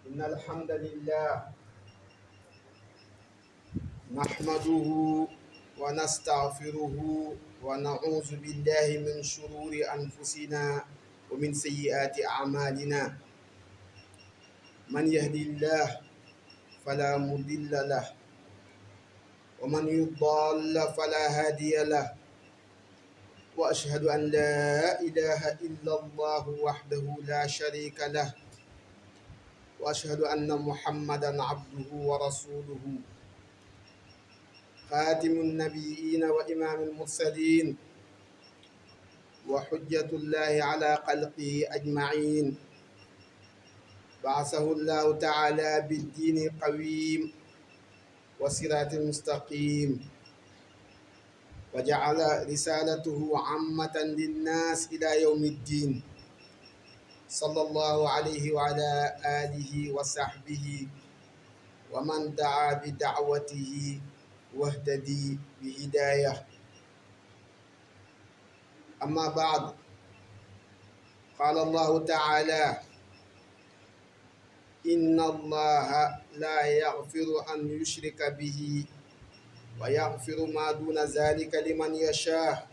إن الحمد لله نحمده ونستغفره ونعوذ بالله من شرور أنفسنا ومن سيئات أعمالنا. من يهدي الله فلا مضل له ومن يضل فلا هادي له، وأشهد أن لا إله إلا الله وحده لا شريك له، وأشهد أن محمدا عبده ورسوله خاتم النبيين وإمام المرسلين وحجة الله على خلقه أجمعين. بعثه الله تعالى بالدين القويم وصراط المستقيم، وجعل رسالته عامة للناس إلى يوم الدين، صلى الله عليه وعلى آله وصحبه ومن دعا بدعوته واهتدي بهداية. أما بعد، قال الله تعالى: إن الله لا يغفر أن يشرك به ويغفر ما دون ذلك لمن يشاء،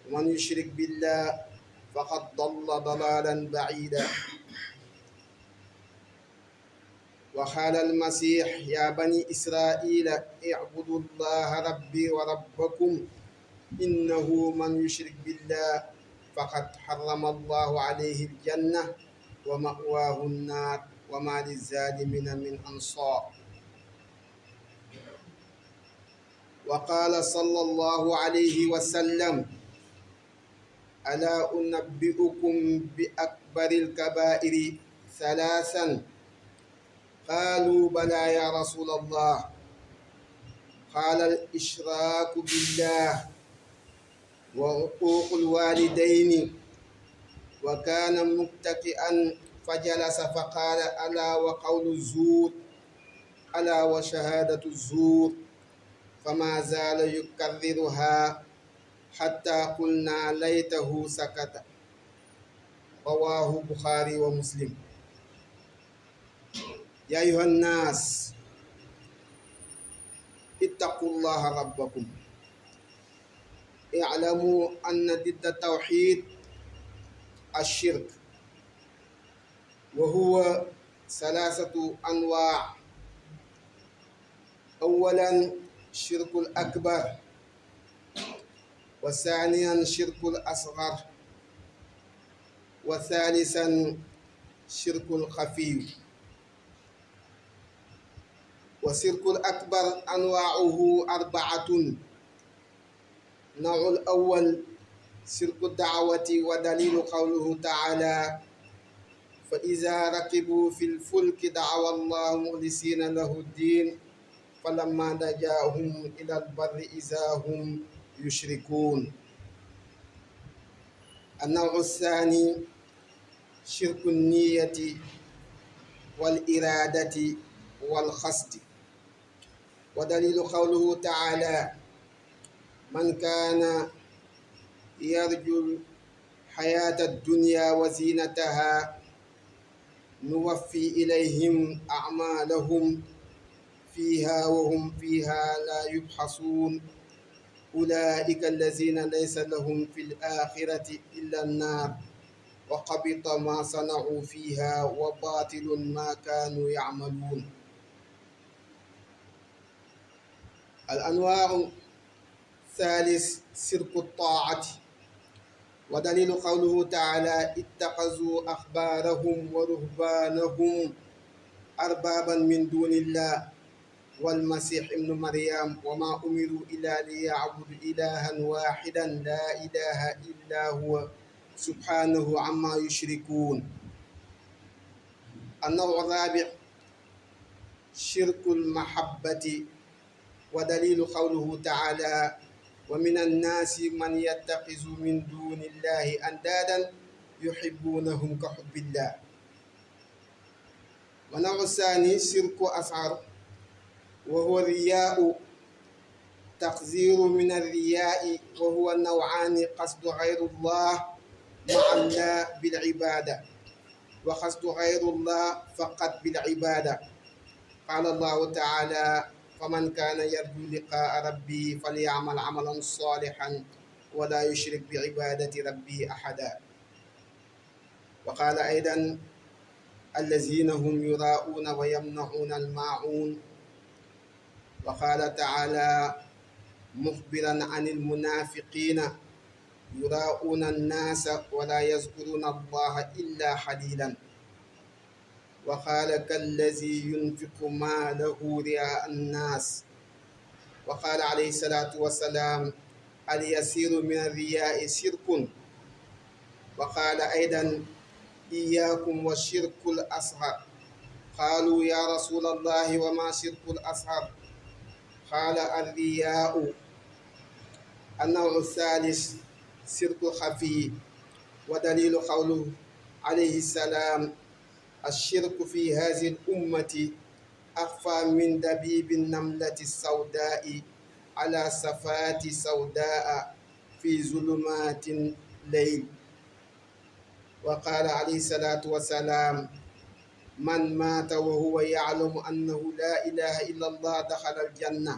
ومن يشرك بالله فقد ضل ضلالا بعيدا. وقال المسيح: يا بني إسرائيل اعبدوا الله ربي وربكم إنه من يشرك بالله فقد حرم الله عليه الجنة ومأواه النار وما للظالمين من أنصار. وقال صلى الله عليه وسلم: ألا أنبئكم بأكبر الكبائر ثلاثا؟ قالوا بلى يا رسول الله. قال: الإشراك بالله وعقوق الوالدين. وكان متكئا فجلس فقال: ألا وقول الزور، ألا وشهادة الزور. فما زال يكررها حتى قلنا ليته سكت. رواه البخاري ومسلم. يا أيها الناس اتقوا الله ربكم، اعلموا أن ضد التوحيد الشرك، وهو ثلاثة أنواع. أولا الشرك الأكبر، وثانيا الشرك الأصغر، وثالثا الشرك الخفي. والشرك الأكبر أنواعه أربعة. النوع الأول شرك الدعوة، ودليل قوله تعالى: فإذا ركبوا في الفلك دعوا الله مخلصين له الدين فلما نجاهم إلى البر إذا هم يشركون. النوع الثاني شرك النية والإرادة والقصد، ودليل قوله تعالى: من كان يرجو الحياة الدنيا وزينتها نوفي إليهم أعمالهم فيها وهم فيها لا يبخسون. أولئك الذين ليس لهم في الآخرة إلا النار وحبط ما صنعوا فيها وباطل ما كانوا يعملون. الأنواع الثالث شرك الطاعة، ودليل قوله تعالى: اتخذوا أحبارهم ورهبانهم أربابا من دون الله والمسيح ابن مريم وما أمروا إلا ليعبدوا إلها واحدا لا إله إلا هو سبحانه عما يشركون. النوع الرابع شرك المحبة، ودليل قوله تعالى: ومن الناس من يتخذ من دون الله أندادا يحبونهم كحب الله. والنوع الثاني شرك أصغر، وهو الرياء، تحذير من الرياء، وهو النوعان: قصد غير الله مع الله بالعبادة، وقصد غير الله فقط بالعبادة. قال الله تعالى: فمن كان يرجو لقاء ربي فليعمل عملا صالحا ولا يشرك بعبادة ربي أحدا. وقال أيضا: الذين هم يراءون ويمنعون الماعون. وقال تعالى مخبرا عن المنافقين: يراءون الناس ولا يذكرون الله إلا قليلا. وقال: كالذي ينفق ماله رئاء الناس. وقال عليه الصلاة والسلام: اليسير من الرياء شرك. وقال أيضا: إياكم والشرك الأصغر. قالوا: يا رسول الله وما شرك الأصغر؟ قال: الرياء. النوع الثالث شرك خفي، ودليل قوله عليه السلام: الشرك في هذه الأمة أخفى من دبيب النملة السوداء على صفات سوداء في ظلمات الليل. وقال عليه الصلاة والسلام: من مات وهو يعلم أنه لا إله إلا الله دخل الجنة.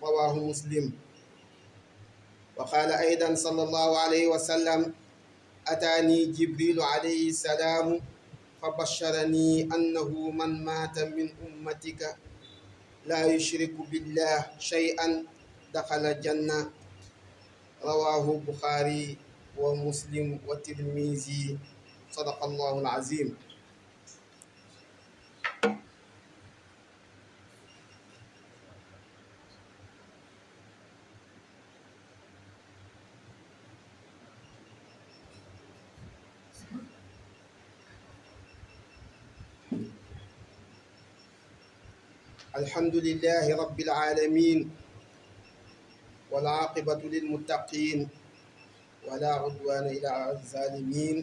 رواه مسلم. وقال أيضا صلى الله عليه وسلم: أتاني جبريل عليه السلام فبشرني أنه من مات من أمتك لا يشرك بالله شيئا دخل الجنة. رواه البخاري ومسلم والترمذي. صدق الله العظيم. الحمد لله رب العالمين، والعاقبة للمتقين، ولا عدوان إلا على الظالمين،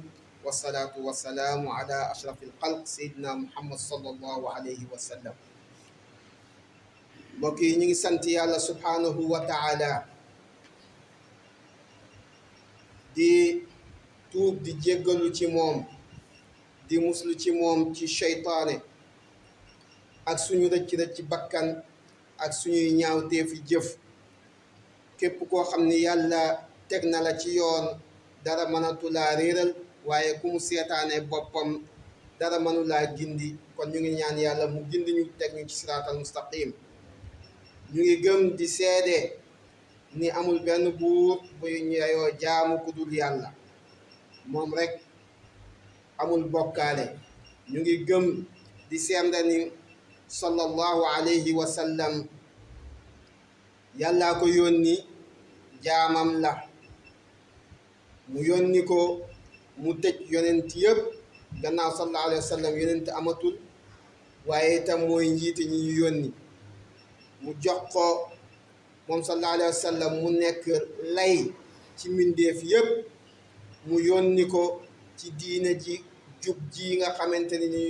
والصلاة والسلام على أشرف الخلق سيدنا محمد صلى الله عليه وسلم. mbokk yi ñu ngi sant yàlla subhanahu wa taala di tuub di jéggalu ci moom, di muslu ci moom ci seytaane ak suñu rëcc-rëcc ci bakkan ak suñuy ñaawteefi jëf. képp koo xam ni yàlla teg na la ci yoon dara mënatulaa réeral, waaye ku mu seetaane boppam dara mënulaa gindi. kon ñu ngi ñaan yàlla mu gindi ñu, teg ñu ci siraatal mustaqim. ñu ngi gëm di seede ni amul benn buur bu ñeyoo jaamu ku dul yàlla, moom rek amul bokkaale. ñu ngi gëm di seede ni sallallahu alayhi wa sallam yàllaa ko yónni, jaamam la. mu yónni ko mu tëj yonent yëpp. gannaaw sallallahu alayhi wa sallam yonent amatul, waaye itam mooy njiiti ñi ñu yónni. mu jox ko moom sallallahu alayhi wa sallam mu nekk lay ci mbindeef yëpp. mu yónni ko ci diine ji jub ji nga xamante ni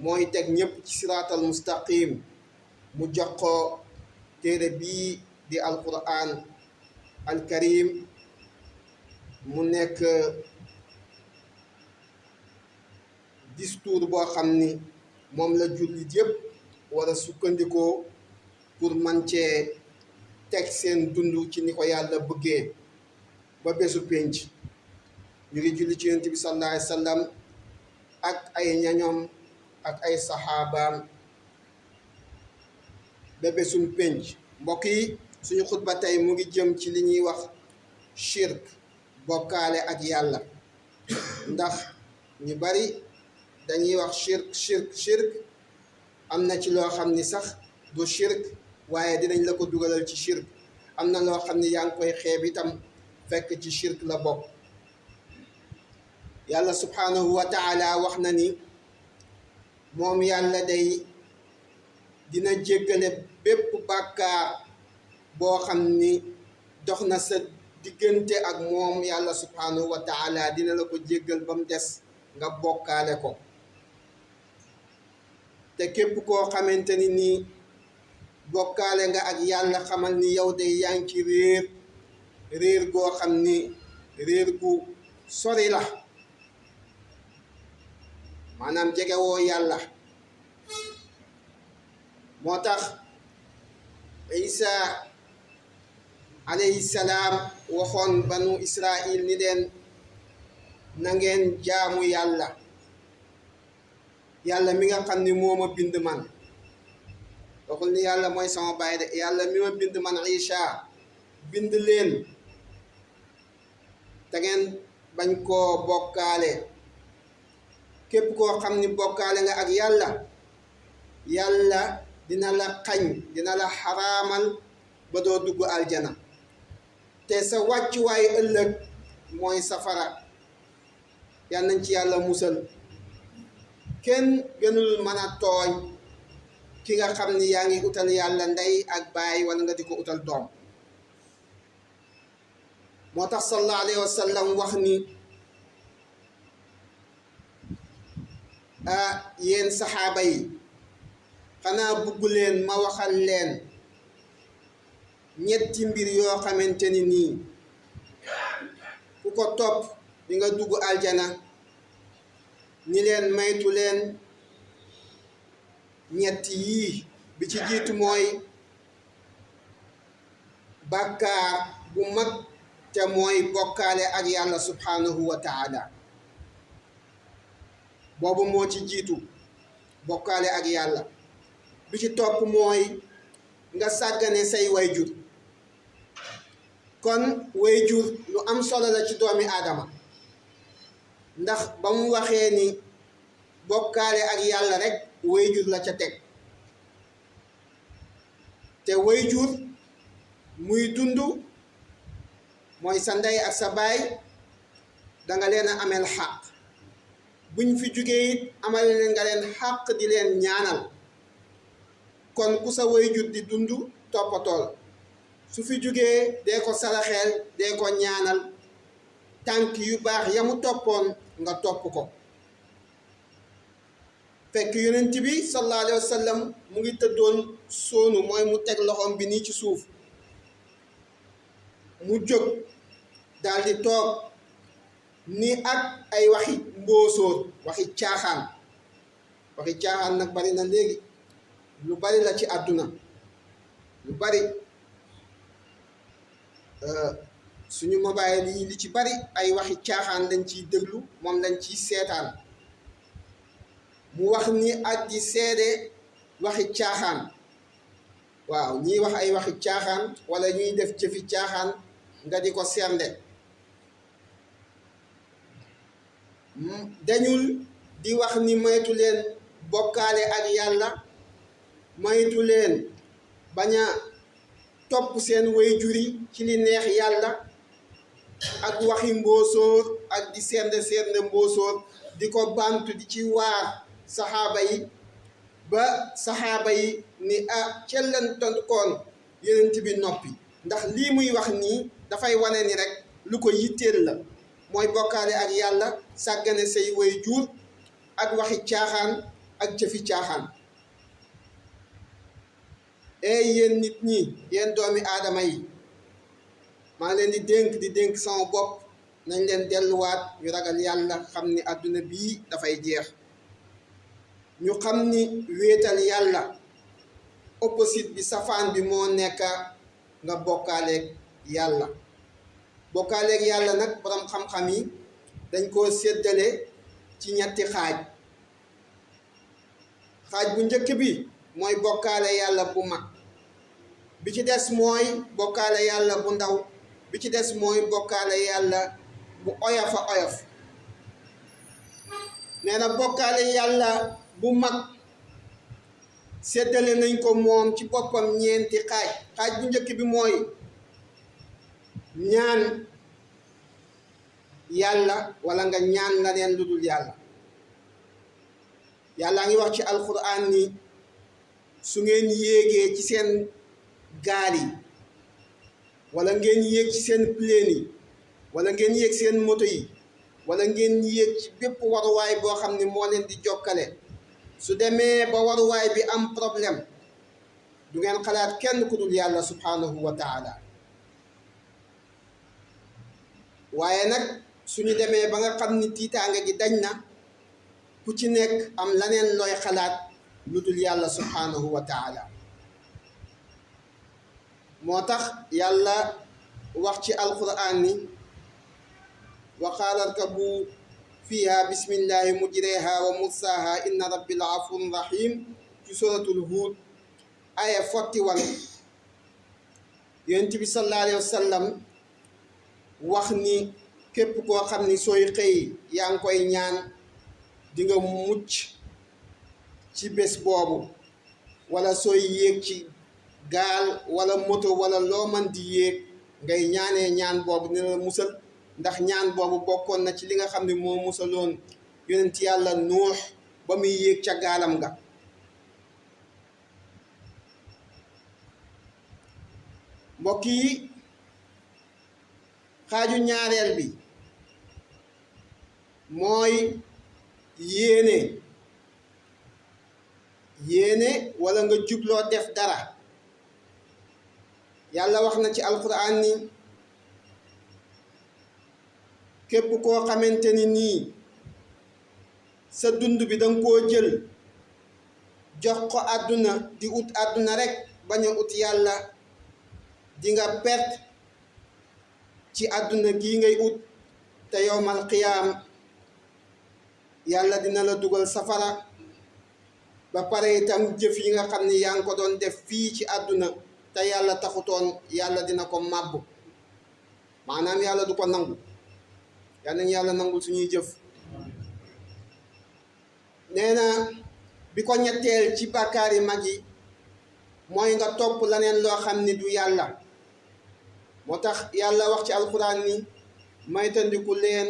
mooy teg ñëpp ci siraatal mustaqim. mu jox ko téere bii di alquran alkarim, mu nekk discours boo xam ni moom la jullit yëpp war a sukkandikoo pour man cee teg seen dund ci ni ko yàlla bëggee ba bésu pénc. ñu ngi julli ci yonent bi sallallahu alayhi wa sallam ak ay ñañom ak ay saxaabaam ba bésum pénc. mbokk yi, suñu xutba tey mu ngi jëm ci li ñuy wax shirk, bokkaale ak yàlla. ndax ñu bari dañuy wax shirk am na ci loo xam ni sax du shirk, waaye dinañ la ko dugalal ci shirk. am na loo xam ni yaa ngi koy xeeb itam fekk ci shirk la bokk. yàlla subhanahu wa taala wax na ni moom yàlla day dina jéggale bépp bàkkaar boo xam ni dox na sa diggante ak moom yàlla subhanahu wa taala dina la ko jéggal ba mu des nga bokkaale ko. te képp koo xamante ni nii bokkaale nga ak yàlla, xamal ni yow day yaa ngi ci réer goo xam ni réer gu sori la. maanaam jegewoo yàlla. moo tax Isa alayhi salaam waxoon banu Israil ni leen na ngeen jaamu yàlla, yàlla mi nga xam ni moo ma bind man. waxul ni yàlla mooy sama baay de, yàlla mi ma bind man Isa bind leen, te ngeen bañ koo bokkaale. képp koo xam ni bokkaale nga ak yàlla, yàlla dina la xañ, dina la xaraamal ba doo dugg aljana, te sa wàccuwaayu ëllëg mooy safara. yal nañ ci yàlla musal. kenn gënul mën a tooñ ki nga xam ni yaa ngi utal yàlla ndey ak baay, wala nga di ko utal doom. moo tax sallallahu alayhi wa sallam wax ni yéen saxaaba yi, xanaa bugg leen ma waxal leen ñetti mbir yoo xamante ni nii ku ko topp di nga dugg aljana. ni leen maytu leen ñetti yii. bi ci jiitu mooy bàkkaar bu mag, te mooy bokkaale ak yàlla subhanahu wa taala. boobu moo ci jiitu, bokkaale ak yàlla. bi ci topp mooy nga sàggane say wayjur. kon wayjur lu am solo la ci doomi aadama, ndax ba mu waxee ni bokkaale ak yàlla rek wayjur la ca teg. te wayjur muy dund mooy sa ndey ak sa baay, danga leen a ameel xaq. buñ fi jógee it amal leen nga leen xaq di leen ñaanal. kon ku sa wayjur di dund toppatool, su fi jógee dee ko saraxeel, dee ko ñaanal, tànk yu baax yamu toppoon nga topp ko. fekk yonent bi sallallahu alayhi wa sallam mu ngi tëddoon sóonu, mooy mu teg loxoom bi nii ci suuf. mu jóg daal di toog ni ak ay waxi mbóosóor, waxi caaxaan. waxi caaxaan nag bari na léegi, lu bari la ci àdduna, lu bari. suñu mobile yi li ci bari ay waxi caaxaan lañ ciy déglu, moom lañ ciy seetaan. mu wax ni ak di seede waxi caaxaan. waaw, ñiy wax ay waxi caaxaan wala ñuy def jëfi caaxaan nga di ko sernde. dañul di wax ni moytu leen bokkaale ak yàlla, moytu leen bañ a topp seen wayjur yi ci li neex yàlla, ak waxi mbóosóor ak di sernde mbóosóor, di ko bantu di ci waar saxaaba yi, ba saxaaba yi ni cellantonkoon yonent bi noppi. ndax lii muy wax nii dafay wane ni rek lu ko yitteel la, mooy bokkaale ak yàlla, sàggane say wayjur, ak waxi caaxaan ak jëfi caaxaan. yéen nit ñi, yéen doomi aadama yi, maa leen di dénk sama bopp, nañ leen delluwaat ñu ragal yàlla, xam ni àdduna bii dafay jeex. ñu xam ni wéetal yàlla opposite bi, safaan bi moo nekk nga bokkaaleeg yàlla. bokkaaleeg yàlla nag borom xam-xam yi dañ koo séddale ci ñetti xaaj. xaaj bu njëkk bi mooy bokkaale yàlla bu mag, bi ci des mooy bokkaale yàlla bu ndaw, bi ci des mooy bokkaale yàlla bu oyofa oyof. nee na bokkaale yàlla bu mag séddale nañ ko moom ci boppam ñeenti xaaj. xaaj bu njëkk bi mooy ñaan yàlla wala nga ñaan la neen lu dul yàlla. yàlla ngi wax ci alquran ni su ngeen yéegee ci seen gaal yi, wala ngeen yéeg ci seen plane yi, wala ngeen yéeg seen moto yi, wala ngeen yéeg ci bépp waruwaay boo xam ne moo leen di jokkale, su demee ba waruwaay bi am problème, du ngeen xalaat kenn ku dul yàlla subhanahu wa taala. waaye nag suñu demee ba nga xam ni tiitaange gi dañ na, ku ci nekk am laneen looy xalaat lu dul yàlla subhaanahu wa taala moo tax yàlla wax ci alquran ni wa qaala irkabu fiha bismillahi mujreha wa mursaha inna rabbi la gafurun rahim ci suratul Huud aya 41 yonent bi sallallahu alayhi wa sallam wax ni képp koo xam ni sooy xëy yaa ngi koy ñaan di nga mucc ci bés boobu wala sooy yéeg ci gaal wala moto wala loo man di yéeg ngay ñaanee ñaan boobu dina la musal ndax ñaan boobu bokkoon na ci li nga xam ne moo musaloon yonent yàlla Nuux ba muy yéeg ca gaalam nga mbokk yi xaaju ñaareel bi mooy yéene wala nga jubloo def dara yàlla wax na ci alquran ni képp koo xamante ni nii sa dund bi danga koo jël jox ko àdduna di ut àdduna rekk bañ a ut yàlla di nga perte ci àdduna gii ngay ut te yowmal qiyaam yàlla dina la dugal safara ba pare itam jëf yi nga xam ni yaa ngi ko doon def fii ci àdduna te yàlla taxutoon yàlla dina ko màbb maanaam yàlla du ko nangu yal nañu yàlla nangul suñuy jëf nee na bi ko ñetteel ci bàkkaar yi mag yi mooy nga topp laneen loo xam ni du yàlla moo tax yàlla wax ci alxuraan ni maytandiku leen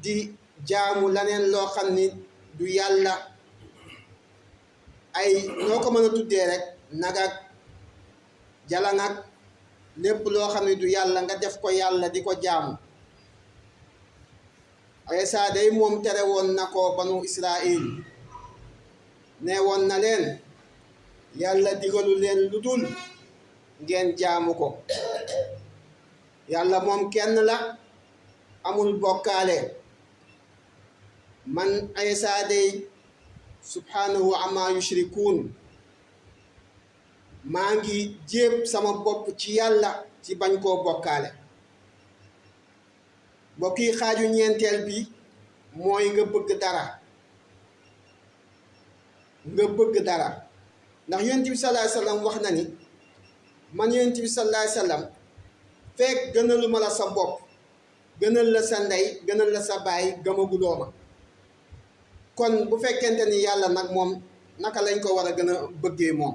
di jaamu laneen loo xam ni du yàlla ay noo ko mën a tuddee rek nagak jalangak lépp loo xam ne du yàlla nga def ko yàlla di ko jaamu Iisaa day moom tere woon na ko banu Israil ne woon na leen yàlla digalu leen lu dul ngeen jaamu ko yàlla moom kenn la amul bokkaale man Iisaa day subhanahu amma yushrikuun maa ngi jéeb sama bopp ci yàlla ci bañ koo bokkaale mbokk yi xaaju ñeenteel bi mooy nga bëgg dara ndax yonent bi sallallahu alayhi wasallam wax na ni man yonent bi sallallahu alayhi wasallam fekk gënaluma la sa bopp gënal la sa ndey gënal la sa baay gëmaguloo ma kon bu fekkente ni yàlla nag moom naka lañ ko war a gën a bëggee moom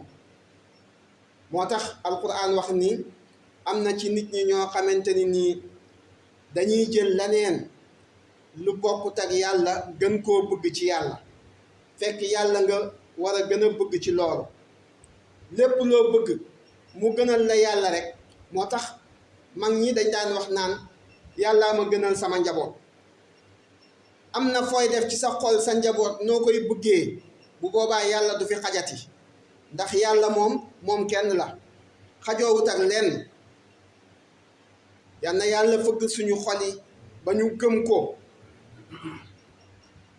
moo tax alquran wax ni am na ci nit ñi ñoo xamante ni nii dañuy jël laneen lu bokkut ak yàlla gën koo bëgg ci yàlla fekk yàlla nga war a gën a bëgg ci loolu lépp loo bëgg mu gënal la yàlla rek moo tax mag ñi dañ daan wax naan yàllaa ma gënal sama njaboot am na fooy def ci sa xol sa njaboot noo koy bëggee bu boobaa yàlla du fi xajati ndax yàlla moom kenn la xajoowut ak lenn yal na yàlla fëgg suñu xol yi ba ñu gëm ko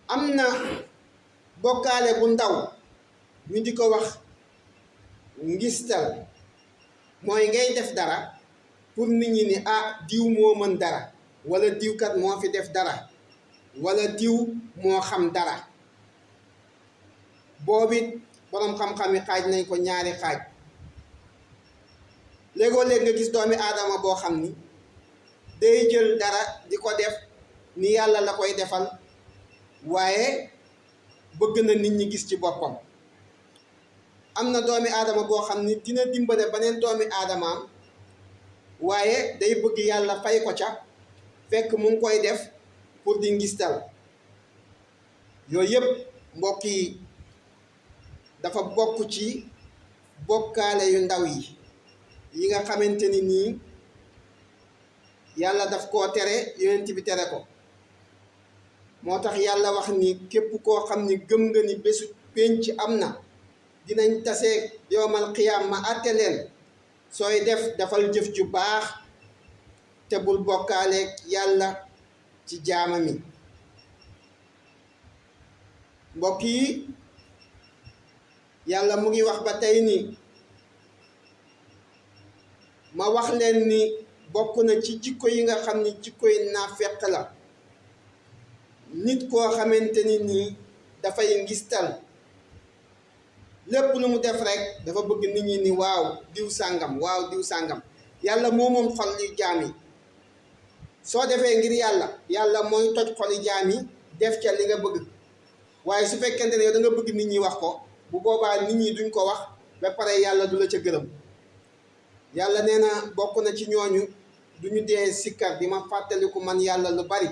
am na bokkaale bu ndaw ñu di ko wax ngistal mooy ngay def dara pour nit ñi ni ah diw moo mën dara wala diwkat moo fi def dara wala diw moo xam dara boobit boroom xam-xam yi xaaj nañ ko ñaari xaaj léegoo léeg nga gis doomi aadama boo xam ni day jël dara di ko def ni yàlla la koy defal waaye bëgg na nit ñi gis ci boppam am na doomi aadama boo xam ni dina dimbale beneen doomi aadamaam waaye day bëgg yàlla fay ko ca fekk mu ngi koy def pour di ngistal yooyu yëpp mbokk yi dafa bokk ci bokkaale yu ndaw yi nga xamante ni nii yàlla daf koo tere yonent bi tere ko moo tax yàlla wax ni képp koo xam ni gëm nga ni bésu pénc am na dinañ tasee yowmal qiyaam ma àtte leen sooy defal jëf ju baax te bul bokkaaleeg yàlla ci jaama mi mbokk yi yàlla mu ngi wax ba tey ni ma wax leen ni bokk na ci jikko yi nga xam ni jikko yi naafeq la nit koo xamante ni nii dafay ngistal lépp lu mu def rek dafa bëgg nit ñi ni waaw diw sàngam waaw diw sàngam yàlla moo moom xol li jaam yi soo defee ngir yàlla mooy toj xoli jaam yi def ca li nga bëgg waaye su fekkente ne yow da nga bëgg nit ñi wax ko bu boobaa nit ñi duñ ko wax ba pare yàlla du la ca gërëm yàlla nee na bokk na ci ñooñu duñu dee sikkar di ma fàttaliku man yàlla lu bari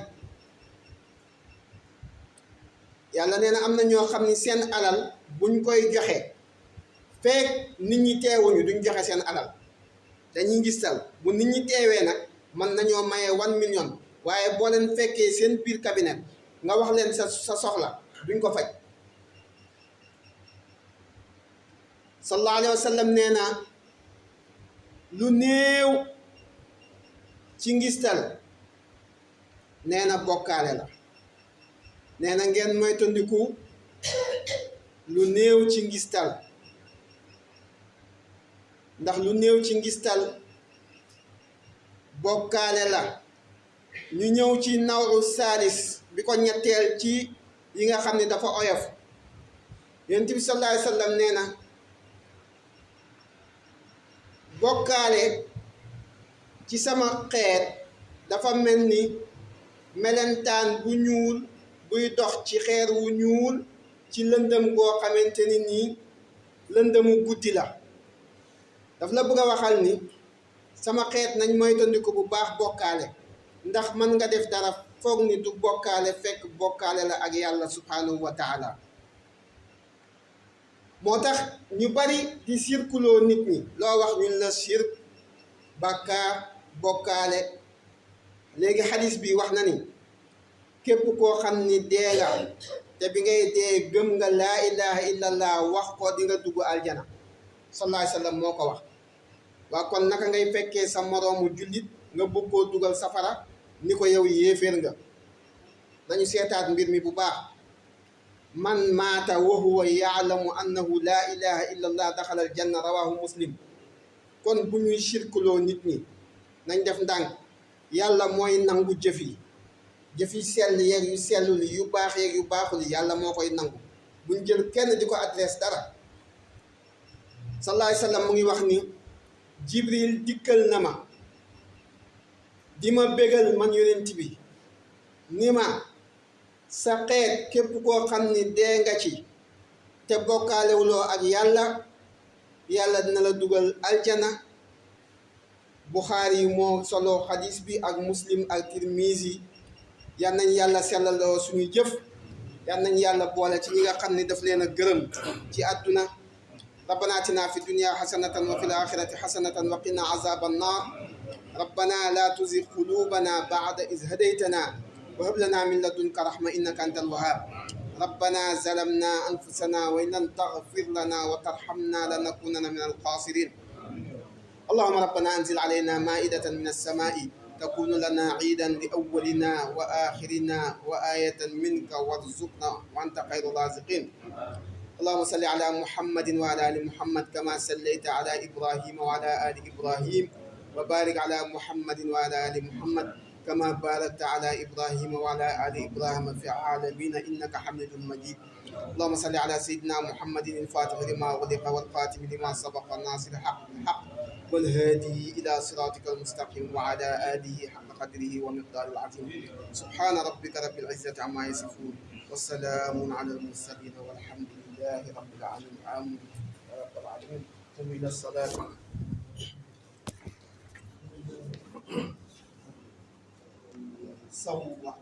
yàlla nee na am na ñoo xam ni seen alal buñ koy joxe fekk nit ñi teewuñu duñ joxe seen alal dañuy ngistal bu nit ñi teewee nag mën nañoo maye 1 million waaye boo leen fekkee seen biir cabinet nga wax leen sa soxla duñ ko faj sallallahu alayhi wa sallam nee na lu néew ci ngistal nee na bokkaale la nee na ngeen moytandiku lu néew ci ngistal ndax lu néew ci ngistal bokkaale la ñu ñëw ci nawu saalis bi ko ñetteel ci yi nga xam ne dafa oyof yonent bi sallallahu alayhi wa sallam nee na bokkaale ci sama xeet dafa mel ni melentaan bu ñuul buy dox ci xeer wu ñuul ci lëndëm goo xamante ni nii lëndëmu guddi la daf la bëgg a waxal ni sama xeet nañ moytandiku bu baax bokkaale ndax mën nga def dara foog ni du bokkaale fekk bokkaale la ak yàlla subhanahu wa taala moo tax ñu bari di sirkuloo nit ñi loo wax ñun la sirk bàkkaar bokkaale léegi xadis bi wax na ni képp koo xam ni dee nga te bi ngay dee gëm nga laa ilaha illallah wax ko di nga dugg aljana sallallahu alayhi wa sallam moo ko wax waa kon naka ngay fekkee sa moroomu jullit nga bëgg koo dugal safara ni ko yow yéeféer nga dañu seetaat mbir mi bu baax man maata wa huwa yaalamu annahu laa ilaha illallah daxala aljanna rawahu muslim kon bu ñuy sirkuloo nit ñi nañ def ndànk yàlla mooy nangu jëf yi sell yeeg yu sellul yu baax yeeg yu baaxul yàlla moo koy nangu buñ jël kenn di ko adresse dara sallallahu alayhi wa sallam mu ngi wax ni jibril dikkal na ma di ma bégal man yonent bi ni ma sa xeet képp koo xam ni dee nga ci te bokkaalewuloo ak yàlla dina la dugal aljana Buxaari moo solo xadis bi ak muslim ak tirmisi yal nañ yàlla sellaloo suñuy jëf yal nañ yàlla boole ci ñi nga xam ne daf leen a gërëm ci àdduna rabbana atina fi dunya xasanatan wa fil axirati xasanatan wa qina azaba annar rabbana la tuzig qulubana ba'da iz hadaytana wa hab lana min ladunka rahma innaka antal wahhab ربنا ظلمنا أنفسنا وإن لم تغفر لنا وترحمنا لنكونن من الخاسرين اللهم ربنا أنزل علينا مائدة من السماء تكون لنا عيدا لأولنا وآخرنا وآية منك وارزقنا وأنت خير الرازقين اللهم صل على محمد وعلى آل محمد كما صليت على إبراهيم وعلى آل إبراهيم وبارك على محمد وعلى آل محمد كما باركت على إبراهيم وعلى آل إبراهيم في العالمين إنك حميد مجيد اللهم صل على سيدنا محمد الفاتح لما أغلق والخاتم لما سبق الناصر الحق بالحق والهادي إلى صراطك المستقيم وعلى آله حق قدره ومقدار العظيم سبحان ربك رب العزة عما يصفون والسلام على المرسلين والحمد لله رب العالمين آمين يا رب العالمين قم إلى الصلاة سووا